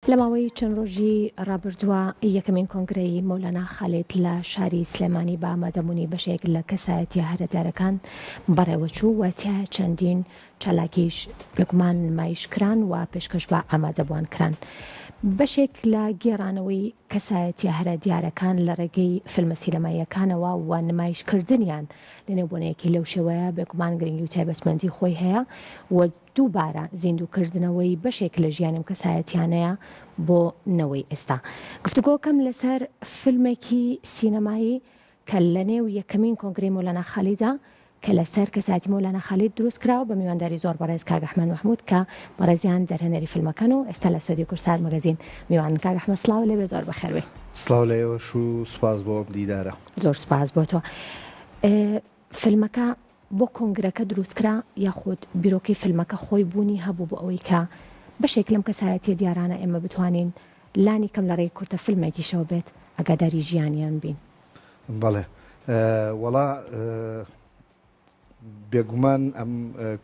لە ماوەی چەند ڕۆژی ڕابردووە یەکەمین کۆنگرەی مەولانا خالید لە شاری سلێمانی بە ئامادەبوونی بەشێک لە کەسایەتیە هەرە دیارەکان بەڕێوەچوو و تیایا چەندین چالاکیش بێگومان نمایش کران و پێشکەش بە ئامادەبووان کران. بەشێک لە گێڕانەوەی کەسایەتیە هەرە دیارەکان لە ڕێگەی فیلمە سینەماییەکانەوە و نمایشکردنیان لەنێو بۆنەیەکی لەو شێوەیە بێگومان گرنگی و تایبەتمەندی خۆی هەیە و دووبارە زیندووکردنەوەی بەشێک لە ژیانی ئەم کەسایەتیانەیە بۆ نەوەی ئێستا. گفتوگۆکەم لەسەر فیلمێکی سینەمایی کە لەنێو یەکەمین کۆنگرەی مەولانا خالیدا کە لەسەر کەسایەتی مەولانا خالید دروست کراوە بە میوانداری زۆر بەڕێز کاک ئەحمەد مەحمود کە بەڕێزیان دەرهێنەری فیلمەکەن و ئێستا لە ستۆدیۆی کوردسات مەگەزین میوانن. کاک ئەحمەد سڵاو لێبێ زۆر بەخێر بێی. سڵاو لە ئێوەش و سوپاس بۆ ئەم دیدارە. زۆر سوپاس بۆ تۆ. فیلمەکە بۆ کۆنگرەکە دروستکرا یاخود بیرۆکەی فیلمەکە خۆی بوونی هەبوو بۆ ئەوەی کە بەشێک لەم کەسایەتیە دیارانە ئێمە بتوانین لانی کەم لە ڕێی کورتە فیلمێکیشەوە بێت ئاگاداری ژیانیان بین؟ بەڵێ وەڵا بێگومان ئەم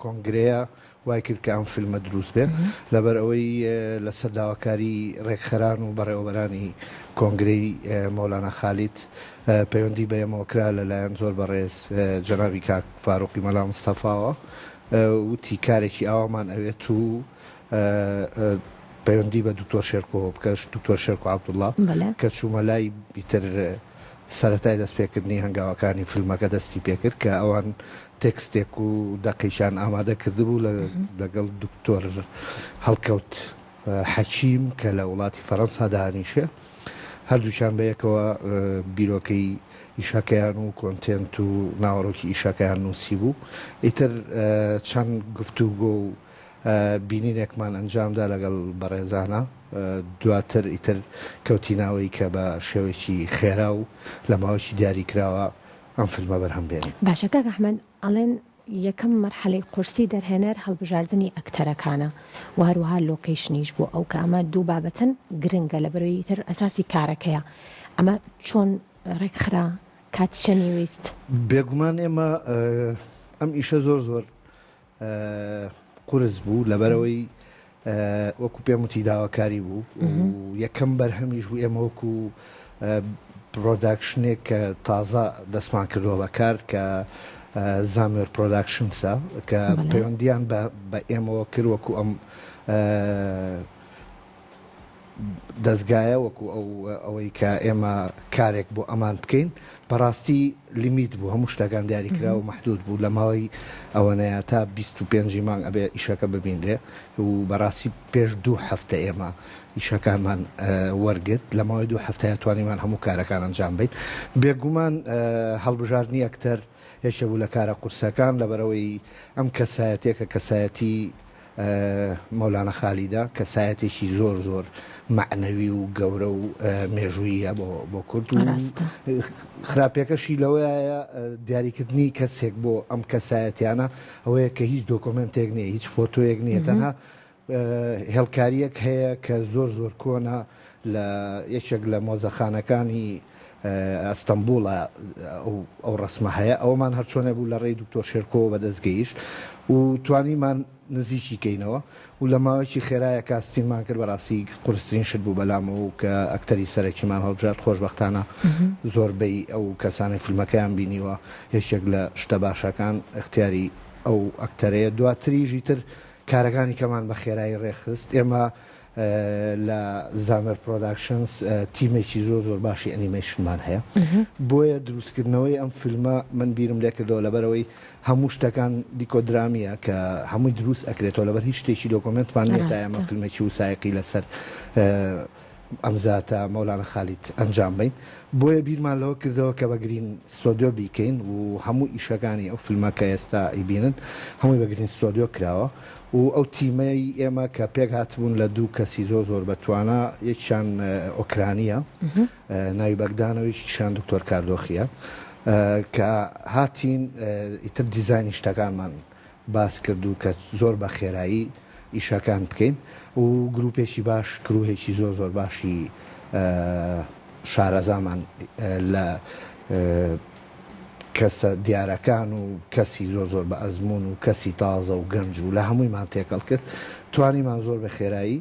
کۆنگرەیە وای کرد کە ئەم فیلمە دروست بێت لەبەر ئەوەی لەسەر داواکاری ڕێکخەران و بەڕێوەبەرانی کۆنگرەی مەولانا خالید پەیوەندی بە ئێمەوە کرا لەلایەن زۆر بەڕێز جەنابی کاک فاروقی مەلا مستەفاوە وتی کارێکی ئاوامان ئەوێت و پەیوەندی بە دکتۆر شێرکۆوە بکە دکتۆر شێرکۆ عەبدوڵڵا کە چوومە لای ئیتر سەرەتای دەستپێکردنی هەنگاوەکانی فیلمەکە دەستی پێکرد کە ئەوان تێکستێک و دەقێکیان ئامادە کردبوو لەگەڵ دکتۆر هەڵکەوت حەکیم کە لە وڵاتی فەرەنسا دانیشێ هەردووکیان بە یەکەوە بیرۆکەی ئیشەکەیان و content و ناوەڕۆکی ئیشەکەیان نووسیبوو ئیتر چەند گفتوگۆ و بینینێکمان ئەنجامدا لەگەڵ بەڕێزانا، دواتر ئیتر کەوتینە ئەوەی کە بە شێوەیەکی خێرا و لە ماوەیەکی دیاریکراوا ئەم فیلمە بەرهەم بێنین. باشە کاک ئەحمەد ئەڵێن یەکەم مەرحەلەی قورسی دەرهێنەر هەڵبژاردنی ئەکتەرەکانە و هەروەها لۆکەیشنیش بۆ ئەو کە ئەمە دوو بابەتن گرنگە لەبەرئەوەی ئیتر ئەساسی کارەکەیە ئەمە چۆن ڕێکخرا کات چەنی ویست؟ بێگومان ئێمە ئەم ئیشە زۆر زۆر قورس بوو لەبەرئەوەی وەکو پێم وتی داواکاری بوو و یەکەم بەرهەمیش بوو ئێمە وەکو production ێک کە تازە دەستمان کردووە بە کار کە زامێر Productions ە کە پەیوەندیان بە ئێمەوە کرد وەکو ئەم دەزگایە وەکو ئەو ئەوەی کە ئێمە کارێک بۆ ئەمان بکەین بەڕاستی limit بوو هەموو شتەکان دیاریکرا و مەحدود بوو لە ماوەی ئەوەنەیە تا 25 ی مانگ ئەبێ ئیشەکە ببینرێ و بەڕاستی پێش دوو هەفتە ئێمە ئیشەکانمان وەرگرت لە ماوەی دوو هەفتەیە توانیمان هەموو کارەکان ئەنجام بین بێگومان هەڵبژاردنی ئەکتەر یەکێ بوو لە کارە قورسەکان لەبەرئەوەی ئەم کەسایەتیە کە کەسایەتی مەولانا خالیدە کەسایەتێکی زۆر زۆر مەعنەوی و گەورە و مێژووییە بۆ بۆ کورد و ڕاستە. خراپیەکەشی لەوەیە دیاریکردنی کەسێک بۆ ئەم کەسایەتیانە ئەوەیە کە هیچ دۆکۆمێنتێک نییە هیچ فۆتۆیەک نییە تەنها هێڵکارییەک هەیە کە زۆر زۆر کۆنە لە یەکێک لە مۆزەخانەکانی ئەستەنبوڵە ئەو ڕەسمە هەیە، ئەوەمان هەرچۆنێ بوو لە ڕێی دکتۆر شێرکۆوە بەدەست گەیشت و توانیمان نزیکی کەینەوە و لە ماوەیەکی خێرایا casting مان کرد، بەڕاستی قورسترین شت بوو بەلامەوە و کە ئەکتەری سەرەکیمان هەڵبژارد، خۆشبەختانە زۆربەی ئەو کەسانەی فیلمەکەیان بینیوە یەکێک لە شتە باشەکان ئیختیاری ئەو ئەکتەرەیە، دواتریش ئیتر کارەکانی کەمان بە خێرایی ڕێکخست، ئێمە لە زامێر Productions تیمێکی زۆر زۆر باشی ئەنیمەیشنمان هەیە بۆیە دروستکردنەوەی ئەم فیلمە من بیرم لێکردەوە لەبەرەوەی هەموو شتەکان دیکۆدرامیە کە هەمووی دروست ئەکرێتەوە لەبەر هیچ شتێکی دۆکۆمێنتمان نیە تا ئێمە فیلمێکی وسایقی لەسەر ئەم زاتە مەولانا خالید ئەنجام بەین بۆیە بیرمان لەوە کردەوە کە بە green studio بیکەین و هەموو ئیشەکانی ئەو فیلمە کە ئێستا ئەیبینن هەمووی بە green studio کراوە و ئەو تیمەی ئێمە کە پێک هاتبوون لە دوو کەسی زۆر زۆر بە توانا یەکیان ئۆکرانییە ناوی بەگدانە و یەکیشیان دکتۆر کاردۆخییە کە هاتین ئیتر دیزاینی شتەکانمان باس کرد و کە زۆر بە خێرایی ئیشەکان بکەین و گروپێکی باش کروهێکی زۆر زۆر باشی شارەزامان لە کەسە دیارەکان و کەسی زۆر زۆر بە ئەزموون و کەسی تازە و گەنج و لە هەموویمان تێکەڵ کرد توانیمان زۆر بە خێرایی.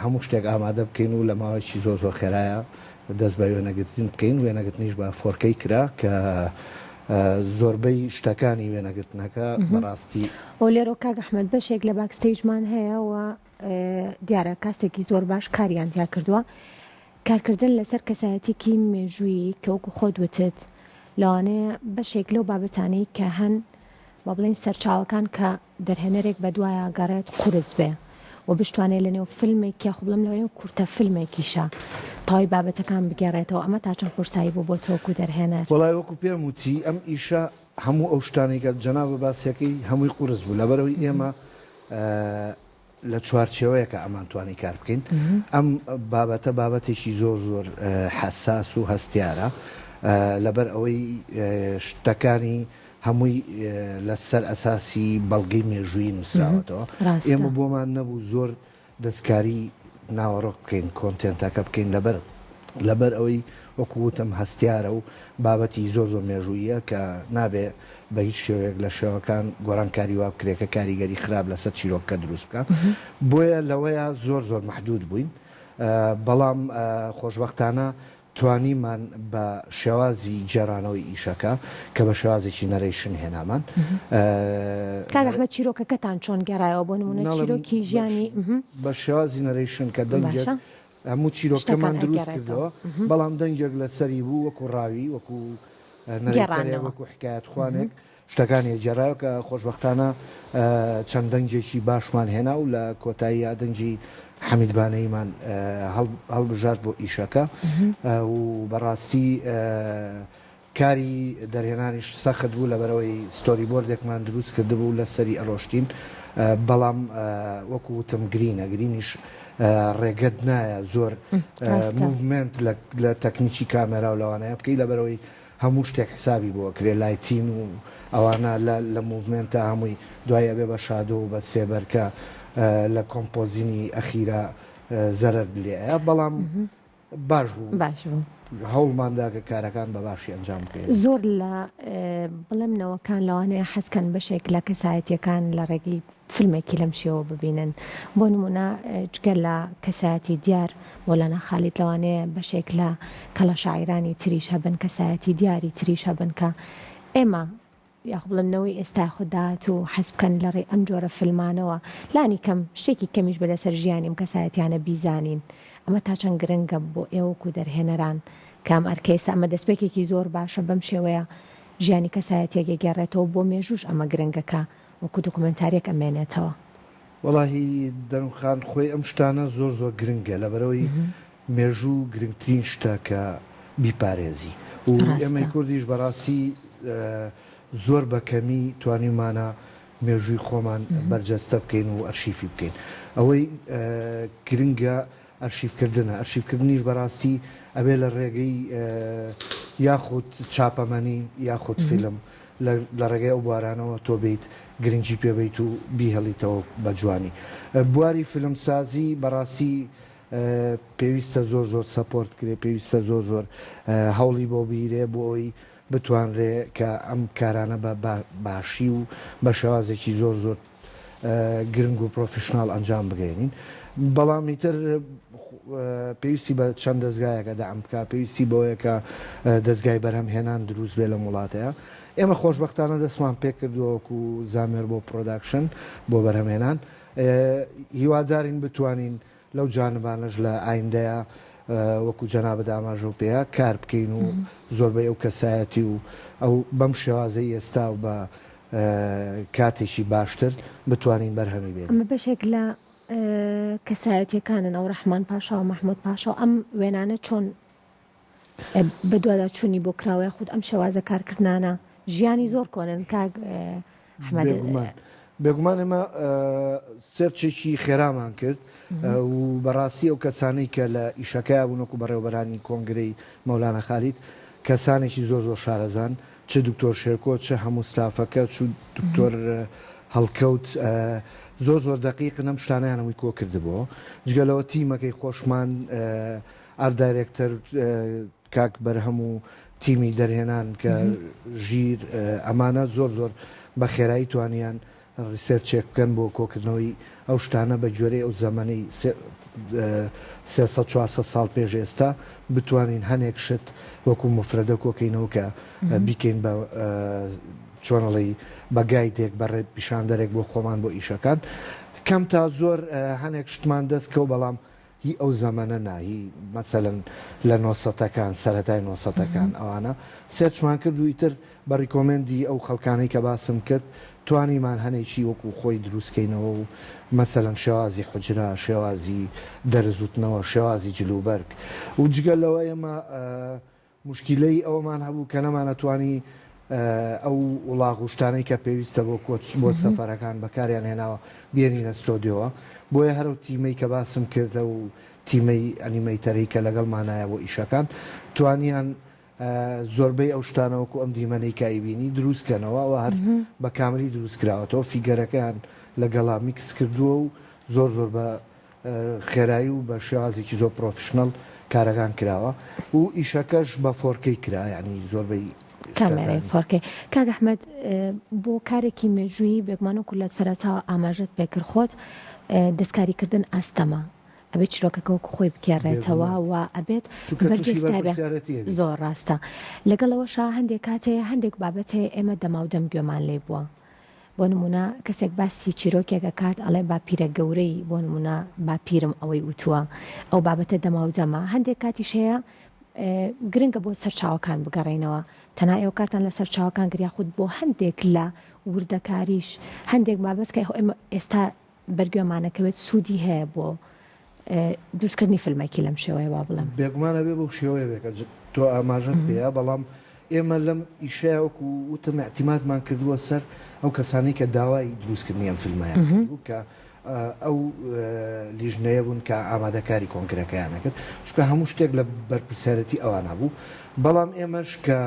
هەموو شتێک ئامادە بکەین و لە ماوەیەکی زۆر زۆر خێرایە دەست بە وێنەگرتن بکەین، وێنەگرتنیش بە 4K کرا کە زۆربەی شتەکانی وێنەگرتنەکە بەڕاستی. ئۆ لێرەوە کاک ئەحمەد بەشێک لە backstage مان هەیە و دیارە کاستێکی زۆر باش کاریان تیا کردووە کارکردن لەسەر کەسایەتێکی مێژوویی کە وەکو خۆت وتت لەوانەیە بەشێک لەو بابەتانەی کە هەن با بڵێین سەرچاوەکان کە دەرهێنەرێک بەدوایا گەڕێت قورس بێ و بشتوانێ لەنێو فیلمێک یاخۆ بڵێم لەنێو کورتە فیلمێکیشا تەواوی بابەتەکان بگێڕێتەوە ئەمە تا چەند قورسایی بوو بۆ تۆ وەکو دەرهێنەر؟ وەڵای وەکو پێم وتی ئەم ئیشە هەموو ئەو شتانەی کە جەنابت باسیەکەی هەمووی قورس بوو لەبەرئەوەی ئێمە لە چوارچێوەیەکا ئەمانتوانی کار بکەین. ئەم بابەتە بابەتێکی زۆر زۆر حەساس و هەستیارە، لەبەر ئەوەی شتەکانی هەمووی لە سەر ئەساسی بەڵگەی مێژوویی نووسراوەتەوە. ئێمە بۆمان نەبوو زۆر دەستکاری ناوەڕۆک بکەین، content ەکە بکەین، لەبەر لەبەر ئەوەی وەکو وتم هەستیارە و بابەتی زۆر زۆر مێژووییە کە نابێ بە هیچ شێوەیەک لە شێوەکان گۆڕانکاری وا بکرێ کە کاریگەری خراپ لەسەر چیرۆکەکە دروست بکا بۆیە لەوەیا زۆر زۆر مەحدود بووین بەڵام خۆشبەختانە توانیمان بە شێوازی گێڕانەوەی ئیشەکە کە بە شێوازێکی narration هێنامان. کاک ئەحمەد چیرۆکەکەتان چۆن گێڕایەوە بۆ نموونە چیرۆکی ژیانی؟ بە شێوازی narration کە دەنگێک هەموو چیرۆکەمان دروست کردەوە، بەڵام دەنگێک لەسەری بوو وەکو ڕاوی، وەکو narrator ێک، وەکو حکایەتخوانێک شتەکانی ئەگێڕایەوە کە خۆشبەختانە چەند دەنگێکی باشمان هێنا و لە کۆتاییا دەنگی حەمید بانەییمان هەڵبژارد بۆ ئیشەکە و بەڕاستی کاری دەرهێنانیش سەخت بوو لەبەرئەوەی storyboard ێکمان دروست کردبوو لەسەری ئەڕۆشتین بەڵام وەکو وتم green ە green یش ڕێگەت نایە زۆر movement لە تەکنیکی کامێرا و لەوانەیە بکەی لەبەرئەوەی هەموو شتێک حسابی بۆ ئەکرێ lighting و ئەوانە لە لە movement ا هەمووی دوای ئەبێ بە shadow و بە سێبەر کە لە composition ی ئەخیرا زەرەرت لێ ئەیا بەڵام باش بوو. باش بوو. هەوڵمان دا کە کارەکان بە باشی ئەنجام بگەیەنین. زۆر لە بڵێم نەوەکان لەوانەیە حەز کەن بەشێک لە کەسایەتیەکان لە ڕێگەی فیلمێکی لەم شێوە ببینن بۆ نمونە جگە لە کەسایەتی دیار مۆلانا خالید لەوانەیە بەشێک لە کەڵە شاعیرانی تریش هەبن کەسایەتی دیاری تریش هەبن کە ئێمە یاخۆ بڵێم نەوەی ئێستا یاخود داهاتوو حەز بکەن لە ڕێی ئەم جۆرە فیلمانەوە لانی کەم شتێکی کەمیش بێ لەسەر ژیانی ئەم کەسایەتیانە بیزانین ئەمە تا چەند گرنگە بۆ ئێوە وەکو دەرهێنەران کە ئەم ئەرکە ئێستا ئەمە دەستپێکێکی زۆر باشە بەم شێوەیە ژیانی کەسایەتیەک ئەگێڕێتەوە بۆ مێژووش ئەمە گرنگە کە وەکو دوکومێنتاریەک ئەمێنێتەوە. وەڵاهی دەروون خان خۆی ئەم شتانە زۆر زۆر گرنگە لەبەرئەوەی مێژوو گرنگترین شتە کە بیپارێزی و ئێمەی کوردیش بەڕاستی زۆر بە کەمی توانیومانە مێژووی خۆمان بەرجەستە بکەین و ئەرشیفی بکەین. ئەوەی گرنگە ئەرشیفکردنە، ئەرشیفکردنیش بەڕاستی ئەبێ لە ڕێگەی یاخود چاپەمەنی یاخود فیلم لە ڕێگەی ئەو بوارانەوە تۆ بێیت گرنگی پێ بەیت و بیهێڵیتەوە بە جوانی. بواری فیلمسازی بەڕاستی پێویستە زۆر زۆر support بکرێ، پێویستە زۆر زۆر هەوڵی بۆ بیرێ بۆ ئەوەی بتوانرێ کە ئەم کارانە بە باشی و بە شێوازێکی زۆر زۆر گرنگ و professional ئەنجام بگەیەنین. بەڵام ئیتر پێویستی بە چەند دەزگایەکە دەعم بکا، پێویستی بەوەیە کە دەزگای بەرهەمهێنان دروست بێ لەم وڵاتەیا. ئێمە خۆشبەختانە دەستمان پێکردووە وەکو زامێر بۆ production بۆ بەرهەمهێنان. هیوادارین بتوانین لەو جانبانەش لە ئایندەیا وەکو جەنابت ئاماژەو پێیا کار بکەین و زۆربەی ئەو کەسایەتی و ئەو بەم شێوازەی ئێستا و بە کاتێکی باشتر بتوانین بەرهەمی بێنین. ئەمە بەشێک لە کەسایەتیەکانن ئەو ڕەحمان پاشا و مەحمود پاشا و ئەم وێنانە چۆن بەدواداچوونی بۆ کراوە یاخود ئەم شێوازە کارکردنانە ژیانی زۆر کۆنن کاک ئەحمەد. بێگومان بێگومان ئێمە search ێکی خێرامان کرد و بەڕاستی ئەو کەسانەی کە لە ئیشەکەیا بوون وەکو بەڕێوەبەرانی کۆنگرەی مەولانا خالید کەسانێکی زۆر زۆر شارەزان چ دکتۆر شێرکۆ چ هەموو ستافەکە چ دکتۆر هەڵکەوت زۆر زۆر دەقیقن ئەم شتانەیان هەمووی کۆ کردبۆوە جگە لەوە تیمەکەی خۆشمان art director کاک بەرهەم و تیمی دەرهێنان کە ژیر ئەمانە زۆر زۆر بە خێرایی توانیان. research ێک بکەن بۆ کۆکردنەوەی ئەو شتانە بە گوێرەی ئەو زەمەنەی 300 400 ساڵ پێش ئێستا بتوانین هەنێک شت وەکو مفرەدە کۆکەینەوە کە بیکەین بە چۆن ئەڵێی بە guide ێک بە ڕێ پیشاندەرێک بۆ خۆمان بۆ ئیشەکان کەم تا زۆر هەنێک شتمان دەست کەوت بەڵام هی ئەو زەمەنە نا هی مەسەلەن لە نۆسەتەکان سەرەتای نۆسەتەکان ئەوانە search مان کرد و ئیتر بە recommend ی ئەو خەڵکانەی کە باسم کرد توانیمان هەنێکی وەکو خۆی دروست کەینەوە و مەسەلەن شێوازی حوجرە شێوازی دەرس وتنەوە شێوازی جلوبەرگ و جگە لەوە ئێمە موشکیلەی ئەوەمان هەبوو کە نەمانەتوانی ئەو وڵاغ و شتانەی کە پێویستە بۆ کۆچ بۆ سەفەرەکان بەکاریان هێناوە بێنینە ستۆدیۆوە بۆیە هەر ئەو تیمەی کە باسم کرد ئەو تیمەی animator ەی کە لەگەڵمانایە بۆ ئیشەکان توانیان زۆربەی ئەو شتانە وەکو ئەم دیمەنەی کە ئەیبینی دروست کەنەوە ئەوە هەر بە کاملی دروست کراوەتەوە figure ەکەیان لەگەڵا میکس کردووە و زۆر زۆر بە خێرایی و بە شێوازێکی زۆر professional کارەکان کراوە و ئیشەکەش بە 4K کرا یانی زۆربەی کامێرای 4K کاک ئەحمەد بۆ کارێکی مێژوویی بێگومان وەکو لە سەرەتاوە ئاماژەت پێکرد خۆت دەستکاریکردن ئاستەمە ئەبێت چیرۆکەکە وەکو خۆی بگێڕێتەوە و ئەبێت بەرجەستە بێ زۆر ڕاستە لەگەڵ ئەوەشا هەندێک کات هەیە هەندێک بابەت هەیە ئێمە دەماودەم گوێمان لێ بووە بۆ نموونە کەسێک باسی چیرۆکێک ئەکات ئەڵێ باپیرە گەورەی بۆ نموونە باپیرم ئەوەی وتووە ئەو بابەتە دەماودەمە هەندێک کاتیش هەیە گرنگە بۆ سەرچاوەکان بگەڕێینەوە تەنها ئێوە کارتان لە سەرچاوەکان کرد یاخود بۆ هەندێک لە وردەکاریش هەندێک بابەت کە ئێمە ئێستا بەرگوێمانەکەوێت سوودی هەیە بۆ دروستکردنی فیلمێکی لەم شێوەیە با بڵێم. بێگومان ئەبێ بەو شێوەیە بێ کە تۆ ئاماژەت پێیا، بەڵام ئێمە لەم ئیشەیا وەکو وتم ئیعتیمادمان کردووە سەر ئەو کەسانەی کە داوای دروستکردنی ئەم فیلمەیان کردبوو کە ئەو لیژنەیە بوون کە ئامادەکاری کۆنگرەکەیان ئەکرد، چونکە هەموو شتێک لە بەرپرسیارێتی ئەوانا بوو، بەڵام ئێمەش کە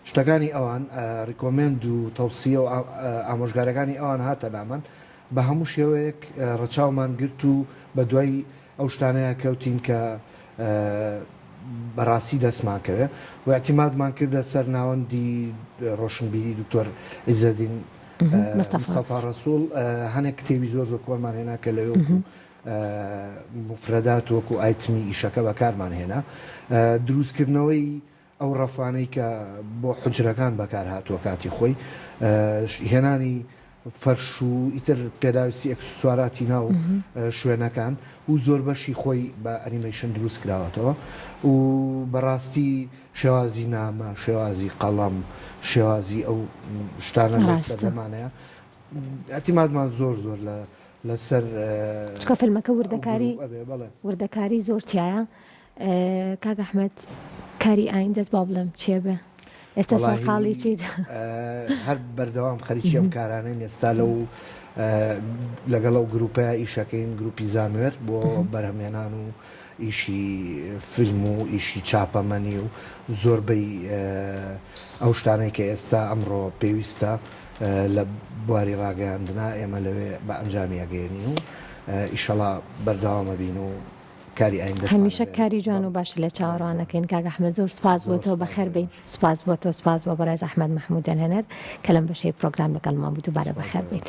شتەکانی ئەوان recommend و تەوسیە و ئامۆژگاریەکانی ئەوان هاتە لامان بە هەموو شێوەیەک ڕەچاومان گرت و بە دوای ئەو شتانەیا کەوتین کە بە ڕاستی دەستمان کەوێ و ئیعتیمادمان کردە سەر ناوەندی ڕۆشنبیری دکتۆر عیزەدین مستەفا ڕەسووڵ هەنێک کتێبی زۆر زۆر کۆنمان هێنا کە لەوێ وەکوو موفرەدات وەکوو ئایتمی ئیشەکە بەکارمان هێنا دروستکردنەوەی ئەو ڕەفانەی کە بۆ حوجرەکان بەکار هاتووە کاتی خۆی هێنانی فەرش و ئیتر پێداویستی ئێکسسواراتی ناو شوێنەکان و زۆر بەشی خۆی بە ئەنیمەیشن دروست کراوەتەوە و بەڕاستی شێوازی نامە شێوازی قەڵەم شێوازی ئەو شتانە لەو سەردەمانەیە ئیعتیمادمان زۆر زۆر لە لەسەر چونکە فیلمەکە وردەکاری وردەکاری زۆر تیایە کاک ئەحمەد کاری ئایندەت با بڵێم چێ بێ ئێستا سەرقاڵی چیت؟ هەر بەردەوام خەریکی ئەم کارانەین ئێستا لەو لەگەڵ ئەو گروپەیە ئیشەکەین گروپی زانوێر بۆ بەرهەمێنان و ئیشی فیلم و ئیشی چاپەمەنی و زۆربەی ئەو شتانەی کە ئێستا ئەمڕۆ پێویستە لە بواری ڕاگەیاندنا ئێمە لەوێ بە ئەنجامی ئەگەیەنین و ئیشەڵا بەردەوامە بین و کاری ئایندەشمان هەمیشە کاری جوان و باشت لێ چاوەڕوان ئەکەین کاک ئەحمەد زۆر سوپاس بۆ تۆ بەخێر بێی سوپاس بۆ تۆ سوپاس بۆ بەڕێز ئەحمەد مەحمود دەرهێنەر کە لەم بەشەی پرۆگرام لەگەڵمان بوو دووبارە بەخێر بێیت.